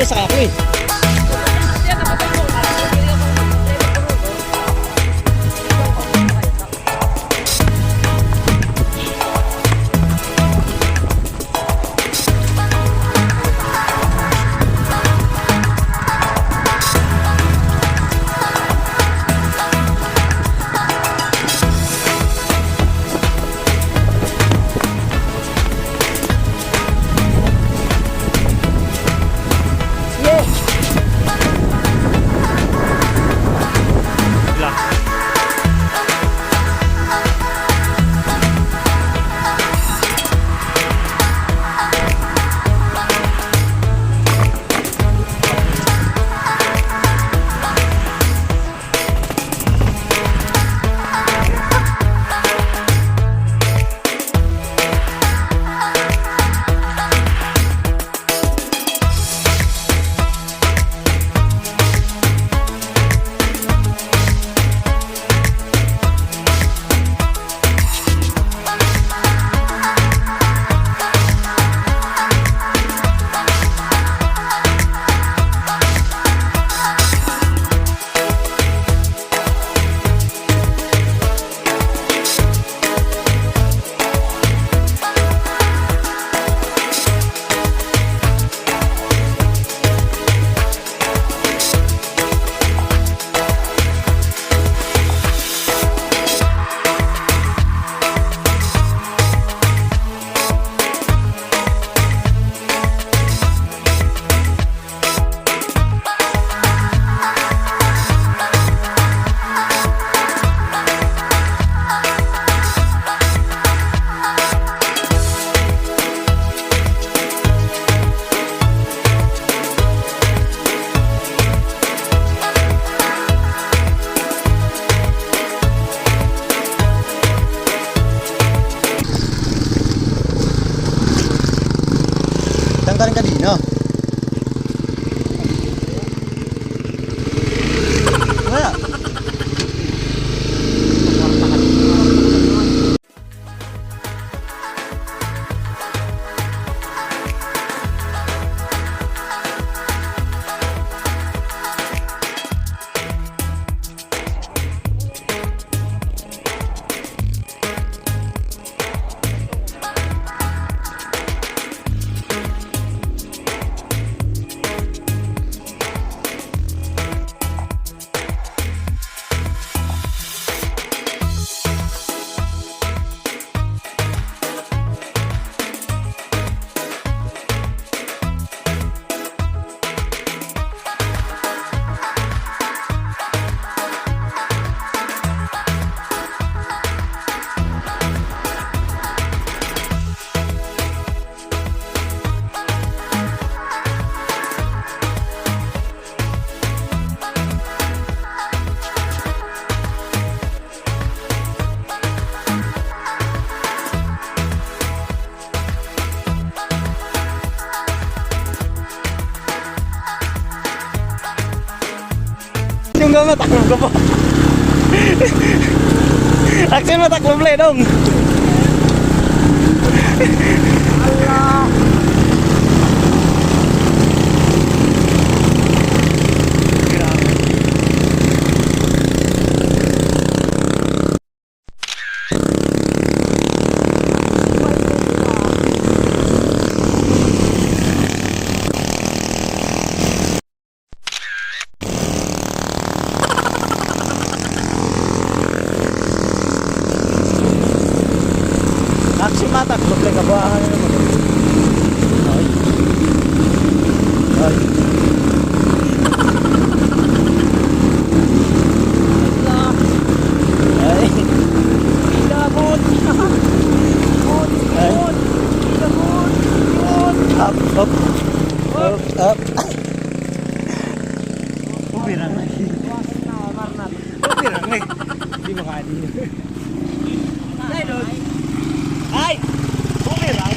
Sakay ako eh. Tanggalin ka din, no? Wala. Yung nga mataklob ka pa. Action mataklob le dong. Action mataklob le kabuangan na naman. Ay. Ay. Ay. Ay. Up, up. Up, up. Bubirang na. Bubirang na. Hindi mo kaya din. Ay! Bubirang!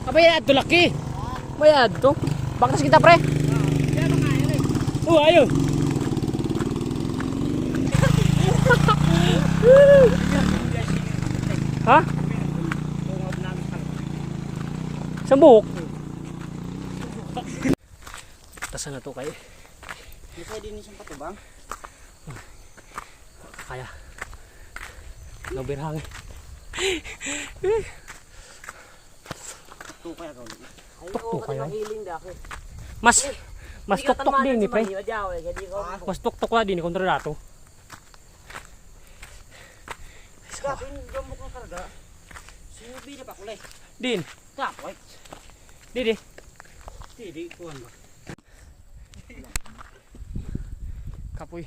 Abay, adto laki. May adto. Baktas kita, pre. Oh, ayun! Ha? Sa buhok? Tasa na to kay. Hindi pwede ni siyang patubang. Kaya. Nobirhangin. Tukay ka ulit. Tuktok kayo. Mas mas tuktok din ni pre. Mas tuktok na din ni kontra dato. Gapin, gambok ng karga. Subi na pa kulay. Din. Kapoy. Di di. Hindi, kuhan ba? Kapoy.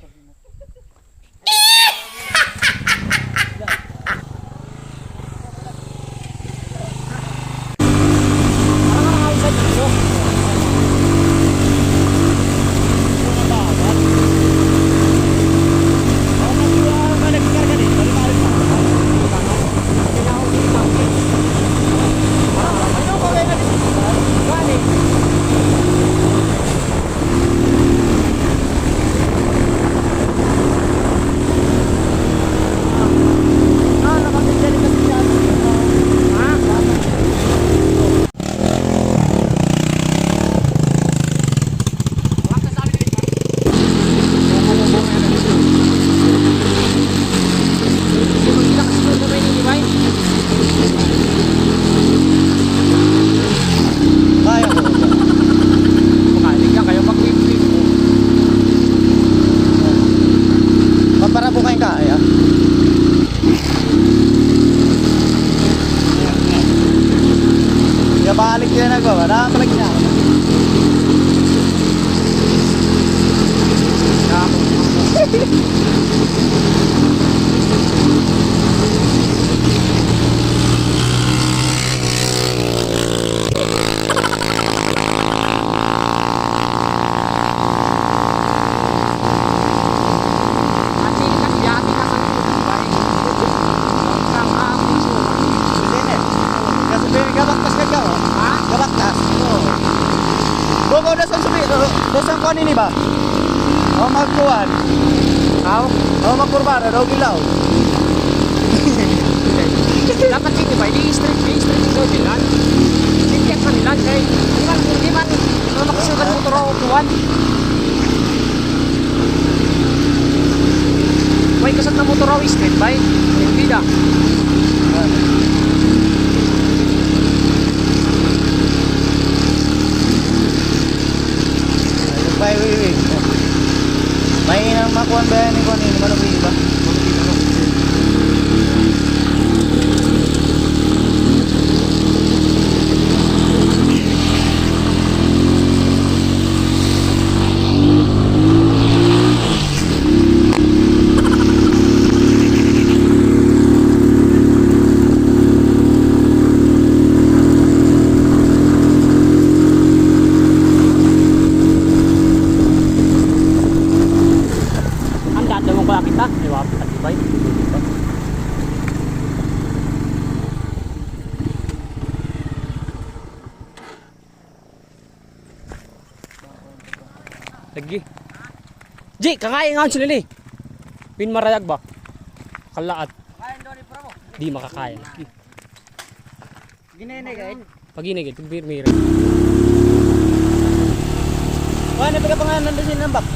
Kaya ko. Makalig kayo pag whip mo. Para po kayong kaya. Ya balik din ako, wala pa lagi na. Kasi gabaktas ka ka. Ha? Gabaktas. Oo. Bobo dasan subi, dasan kuan ini ba? O magkuan. Aw, O magkurbara daw gilaw. dapat sini ba di street di street sa bilan. Sikat man nila kay di man makasugat mo toro kuan. Way kasat na motor raw street bay. Hindi da. Bay wait wait. May nang makuan ba ni kuan ini manong iba? Ang daan mo kaya kita, di ba? Atibay. Lagi. Ji, kakain nga sila ni. Pin marayag ba? Kalaat. Di makakaya. Lagi. Ginene kay. Pag inigit, pag mira. Wala pa ka pangalan dasin ng bak.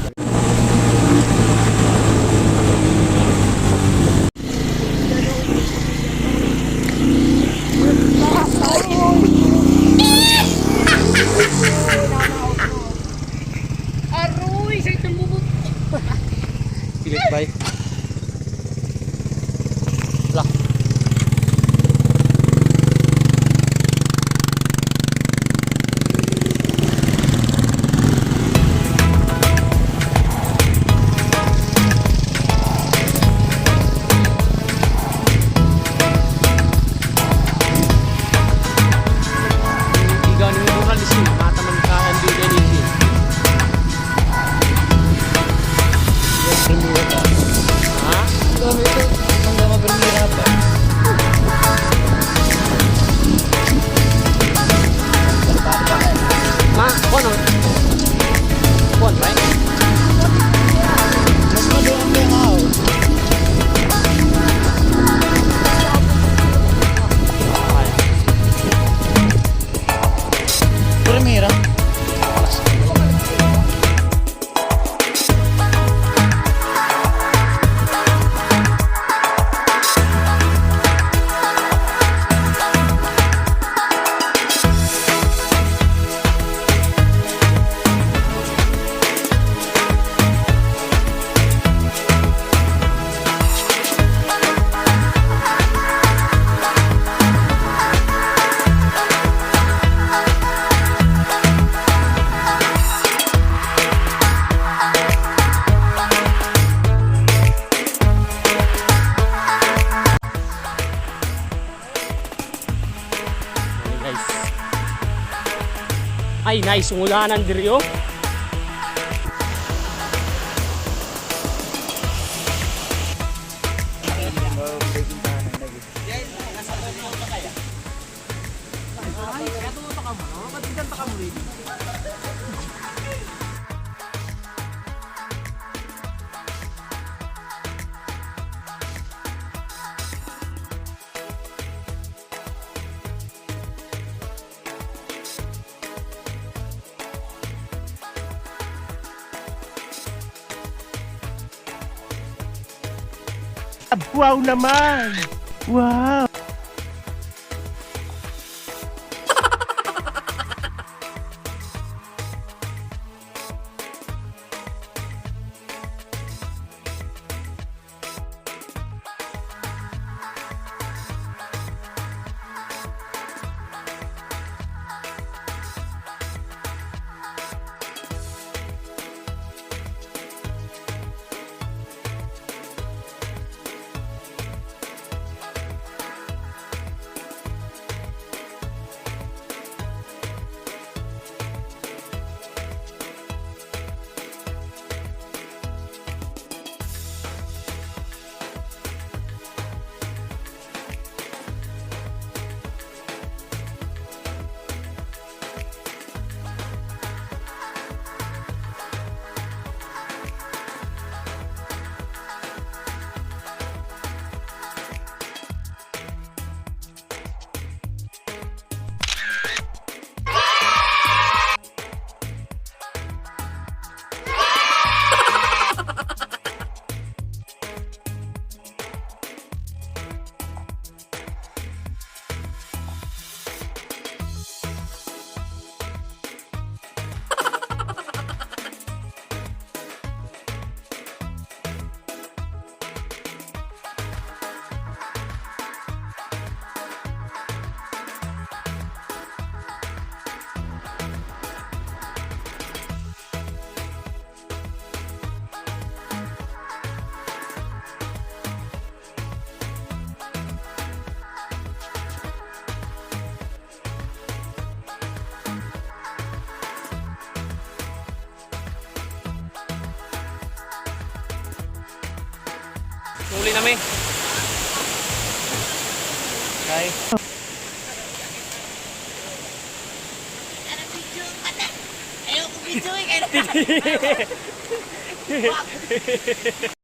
Aroy, sa itong bubot. Pilit bay. Lah. Ikaw ni mo kan sini, mata man ka ndi ni. Ay, naisungulanan diri oh. Wow naman! Wow! Huli na mi. Okay. Ayoko video eh. Kaya